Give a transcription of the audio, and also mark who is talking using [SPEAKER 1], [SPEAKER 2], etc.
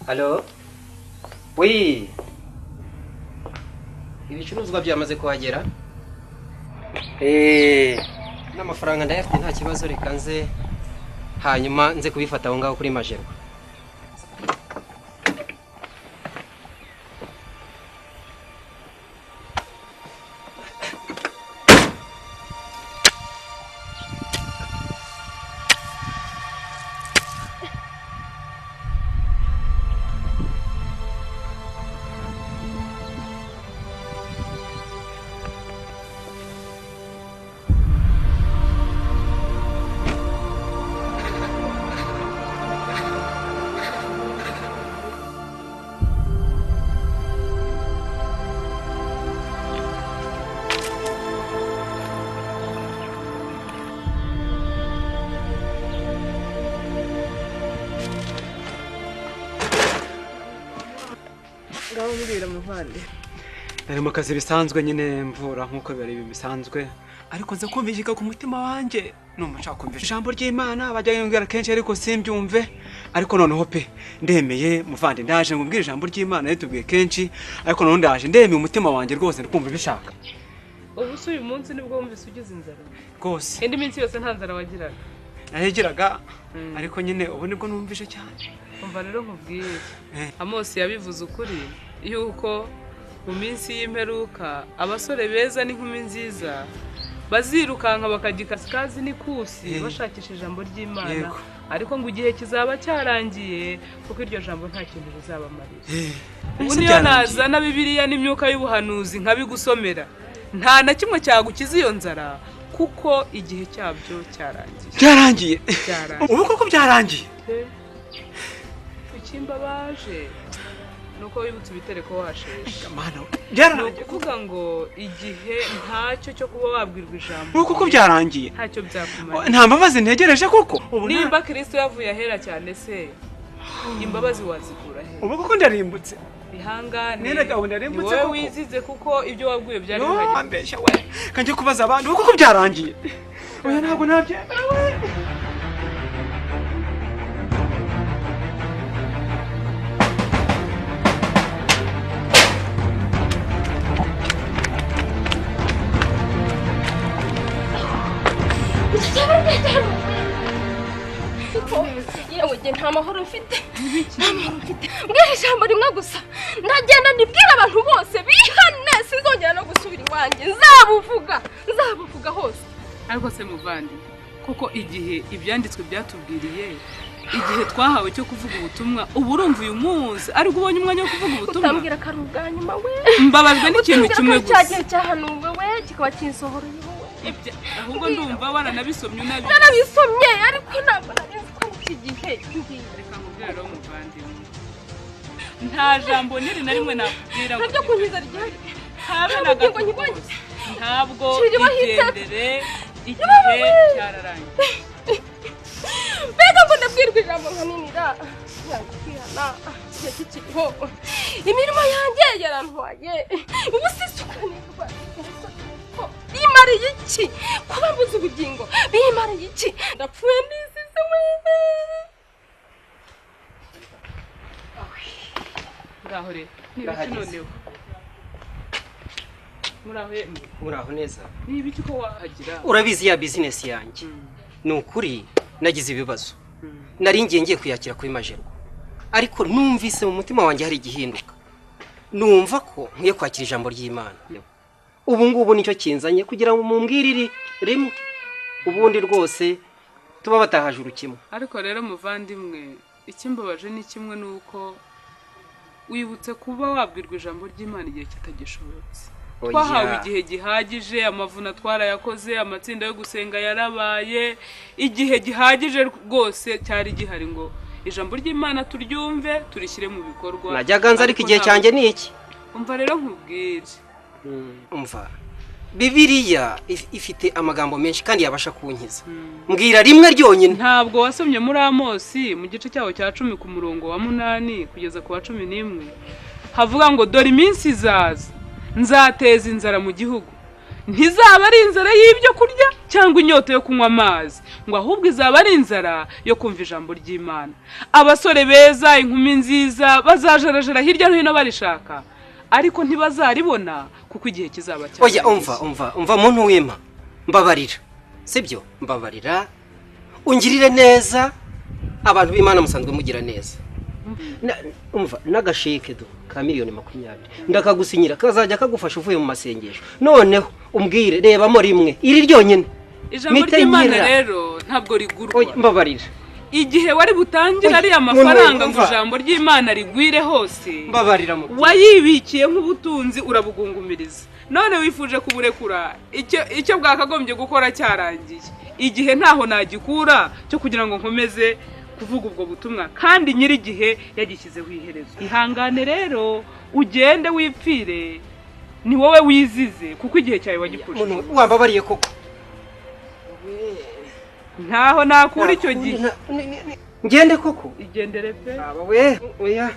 [SPEAKER 1] Allo? Oui. Ibicuruzwa byamaze kuhagera. N'amafaranga ndayafite nta kibazo, reka nze hanyuma nze kubifata aho ngaho kuri Majerwa.
[SPEAKER 2] Nari mu kazi bisanzwe nyine mvura nkuko bari bisanzwe, ariko nza kumvishika ku mutima wanjye numva nshaka kumva ijambo ry'Imana bajya yongera kenshi ariko simbyumve, ariko noneho pe ndemeye muvandi, ndaje ngo mbwire ijambo ry'Imana yitubwiye kenshi, ariko noneho ndaje ndemeye umutima wanjye rwose ndikumva bishaka.
[SPEAKER 3] Ubu se uyu munsi nibwo wumvise ugize inzara?
[SPEAKER 2] Rwose.
[SPEAKER 3] Indi minsi yose nta nzara wagiraga?
[SPEAKER 2] Nayigiraga, ariko nyine ubu nibwo numvise cyane.
[SPEAKER 3] Umva rero nkubwire, Amosi yabivuze ukuri yuko mu minsi y'imperuka abasore beza n'inkumi nziza bazirukanka bakajya ikasikazi n'ikusi bashakisha ijambo ry'Imana, ariko ngo igihe kizaba cyarangiye kuko iryo jambo nta kintu rizabamarira. Ubu niyo nazana Bibiliya n'imyuka y'ubuhanuzi nkabigusomera, nta na kimwe cyagukiza iyo nzara kuko igihe cyabyo cyarangiye.
[SPEAKER 2] Byarangiye. Ubu koko byarangiye.
[SPEAKER 3] Ikimbabaje nuko wibutse ibitereko washeshe.
[SPEAKER 2] Byararangiye.
[SPEAKER 3] Kuvuga ngo igihe ntacyo cyo kuba wabwirwa ijambo.
[SPEAKER 2] Ubu koko byarangiye.
[SPEAKER 3] Ntacyo byakumara.
[SPEAKER 2] Nta mbabazi ntegereje koko.
[SPEAKER 3] Nimba Kristo yavuye ahera cyane se imbabazi wazikura he?
[SPEAKER 2] Ubu koko ndarimbutse.
[SPEAKER 3] Ihangane.
[SPEAKER 2] Nene gahunda ndarimbutse koko.
[SPEAKER 3] Wowe wizize kuko ibyo wabwiye byari bihagije.
[SPEAKER 2] Ambesha we. Kanje kubaza abandi ubu koko byarangiye. Oya ntabwo nabyemera we.
[SPEAKER 4] Yewe nge nta mahoro mfite, nta mahoro mfite. Mbwira ijambo rimwe gusa, ndagenda ndibwira abantu bose bihane, sinzongera no gusubira iwanjye, nzabuvuga, nzabuvuga hose.
[SPEAKER 3] Ariko se muvandi, koko igihe ibyanditswe byatubwiriye, igihe twahawe cyo kuvuga ubutumwa, ubu urumva uyu munsi ariko ubonye umwanya wo kuvuga ubutumwa.
[SPEAKER 4] Utambwira ko ari ubwa nyuma we.
[SPEAKER 3] Mbabajwe n'ikintu kimwe gusa.
[SPEAKER 4] Cya gihe cyahanuwe we kikaba kinsohoreye.
[SPEAKER 3] Ahubwo ndumva waranabisomye unabizi.
[SPEAKER 4] Narabisomye ariko ntabwo nari ko iki gihe.
[SPEAKER 3] Reka nkubwire rero muvandimwe, nta jambo niri na rimwe nakubwira ngo
[SPEAKER 4] ntabyo kunkiza ryari,
[SPEAKER 3] habe na gato, ntabwo igendere igihe cyararangiye.
[SPEAKER 4] Mbega ngo ndabwirwa ijambo nkaninira kwihana igihe kikiriho, imirimo yanjye yarantwaye, ubu sisukanirwa bimariye iki kuba mbuze ubugingo, bimariye iki, ndapfuye ndisize we.
[SPEAKER 3] Ngaho rero ni ibiki noneho? Muraho yemwe?
[SPEAKER 1] Muraho neza.
[SPEAKER 3] Ni ibiki ko wahagira?
[SPEAKER 1] Urabizi ya business yanjye, ni ukuri nagize ibibazo, nari ngiye kuyakira kuri Majerwa, ariko numvise mu mutima wanjye hari igihinduka, numva ko nkwiye kwakira ijambo ry'Imana. Ubu ngubu nicyo kinzanye kugira ngo mumbwirire rimwe, ubundi rwose tuba batahaje urukimwe.
[SPEAKER 3] Ariko rero muvandimwe, ikimbabaje ni kimwe nuko wibutse kuba wabwirwa ijambo ry'Imana igihe kitagishobotse. Twahawe igihe gihagije, amavuna twarayakoze, amatsinda yo gusenga yarabaye, igihe gihagije rwose cyari gihari ngo ijambo ry'Imana turyumve turishyire mu bikorwa.
[SPEAKER 1] Najyaga nza ariko igihe cyanjye ni iki.
[SPEAKER 3] Umva rero nkubwire,
[SPEAKER 1] umva Bibiliya ifite amagambo menshi kandi yabasha kunkiza. Mbwira rimwe ryonyine.
[SPEAKER 3] Ntabwo wasomye muri Amosi mu gice cyawo cya 10 ku murongo wa 8 kugeza ku wa 11, havuga ngo dore iminsi izaza nzateza inzara mu gihugu, Ntizaba ari inzara y'ibyo kurya cyangwa inyota yo kunywa amazi, ngo ahubwo izaba ari inzara yo kumva ijambo ry'Imana. Abasore beza, inkumi nziza bazajarajara hirya no hino barishaka, ariko ntibazaribona kuko igihe kizaba cyane.
[SPEAKER 1] Oya, umva muntu w'Imana, mbabarira, sibyo? Mbabarira, ungirire neza. Abantu b'Imana musanzwe mugira neza. Umva n'agasheke do ka 20,000,000 ndakagusinyira, kazajya kagufasha uvuye mu masengesho. Noneho umbwire, rebamo rimwe iri ryonyine.
[SPEAKER 3] Ijambo ry'Imana rero ntabwo rigurwa.
[SPEAKER 1] Mbabarira.
[SPEAKER 3] Igihe wari butangira ariya mafaranga ngo ijambo ry'Imana rigwire hose,
[SPEAKER 1] mbabarira,
[SPEAKER 3] wayibikiye nk'ubutunzi urabugungumiriza, none wifuje kuburekura. Icyo bwakagombye gukora cyarangiye. Igihe ntaho nagikura cyo kugira ngo nkomeze kuvuga ubwo butumwa, kandi nyiri igihe yagishyizeho iherezo. Ihangane rero, ugende wipfire, ni wowe wizize kuko igihe cyawe wagipfushije.
[SPEAKER 1] Wambabariye koko.
[SPEAKER 3] Ntaho nakura icyo gihe.
[SPEAKER 1] Ngende koko.
[SPEAKER 3] Igendere pe.
[SPEAKER 1] We oya.